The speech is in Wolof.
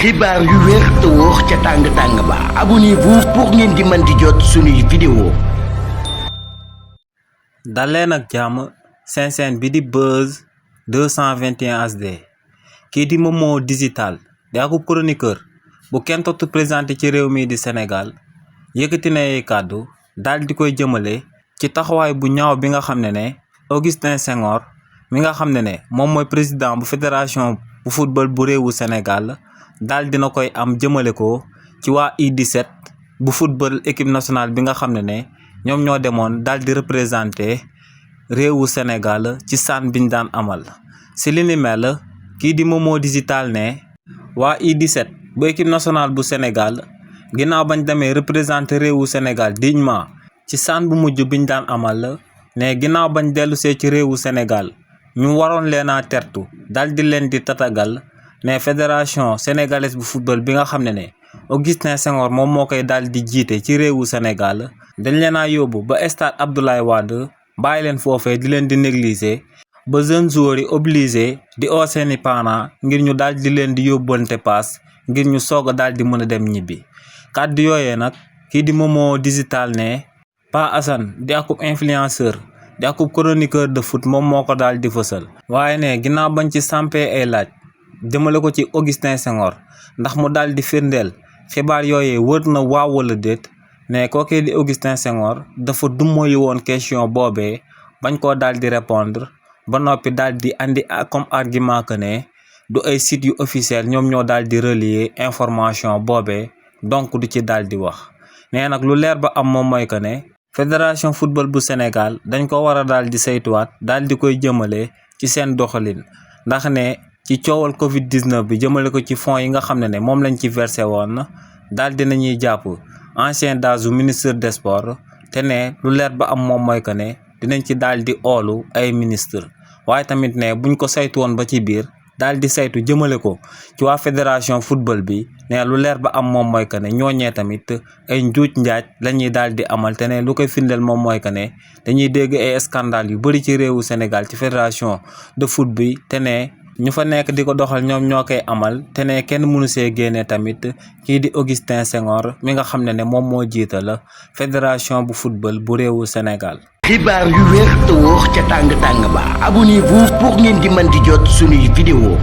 xibaar yu wér te wóor ca tàng ba abonnez-vous pour ngeen di mën di jot suñuy vidéo. daleen ak jàmm seen chaîne bi di Buzz 221 HD kii di Momo Digital di akub chroniqueur bu kenn tottu présenté ci réew mi di Sénégal yëkkati na ay kàddu daal di koy jëmale ci taxawaay bu ñaaw bi nga xam ne Augustin Senghor mi nga xam ne moom mooy président bu fédération bu football bu réewu Sénégal daal dina koy am jëmale ko ci waa U17 bu football équipe nationale bi nga xam ne ñoom ñoo demoon daal di représenté réewu Sénégal ci CHAN biñ daan amal si li ni mel kii di Momo Digital ne waa U17 bu équipe nationale bu Sénégal ginnaaw bañ demee représenté réewu Sénégal dignement ci CHAN bu mujj biñ daan amal ne ginnaaw bañ dellusee ci réewu Sénégal ñu waroon leen a tertu daal di leen di tatagal ne fédération sénégalaise bu football bi nga xam ne Augustin Senghor moom moo koy daal di jiite ci réewu Sénégal dañ leen a yóbbu ba stade Abdoulaye Wade bàyyi leen foofee di leen di négliger ba jeunes joueurs yi obligé di oo seeni parents ngir ñu daal di leen di yóbbante paas ngir ñu soog a daal di mën a dem ñibbi kàddu yooyee nag kii di Momo Digital ne Pa Assane di akub influenceur di akub chroniqueur de foot moom moo ko daal di fësal waaye ne ginnaaw bañ ci sampee ay laaj jëmale ko ci Augustin Senghor ndax mu daal di firndeel xibaar yooyee wër na waaw wala déet ne kookee di Augustin Senghor dafa dummoyu woon question boobee bañ koo daal di répondre ba noppi daal di andi comme argument que ne du ay sites yu officiel ñoom ñoo daal di relier information boobee donc du ci daal di wax nee nag lu leer ba am moom mooy que ne fédération football bu Sénégal dañ ko war a daal di saytuwaat daal di koy jëmale ci seen doxalin ndax ne ci coowal Covid 19 bi jëmale ko ci fonds yi nga xam ne moom lañ ci versé woon daal di nañuy jàpp ancien DAGE ministre des sports te ne lu leer ba am moom mooy que ne dinañ ci daal di oolu ay ministre waaye tamit ne buñ ko saytu woon ba ci biir daal di saytu jëmale ko ci waa fédération football bi ne lu leer ba am moom mooy que ne ñooñee tamit ay njuuj njaaj la ñuy daal di amal te ne lu koy firndeel moom mooy que ne dañuy dégg ay scandale yu bëri ci réewu Sénégal ci fédération de foot bi te ne ñu fa nekk di ko doxal ñoom ñoo koy amal te ne kenn mënu see génne tamit kii di Augustin Senghor mi nga xam ne moom moo jiital fédération bu football bu réewu Sénégal. xibaar yu wér te wóor ca tàng ba abonnez-vous pour ngeen di mën di jot suñuy vidéo.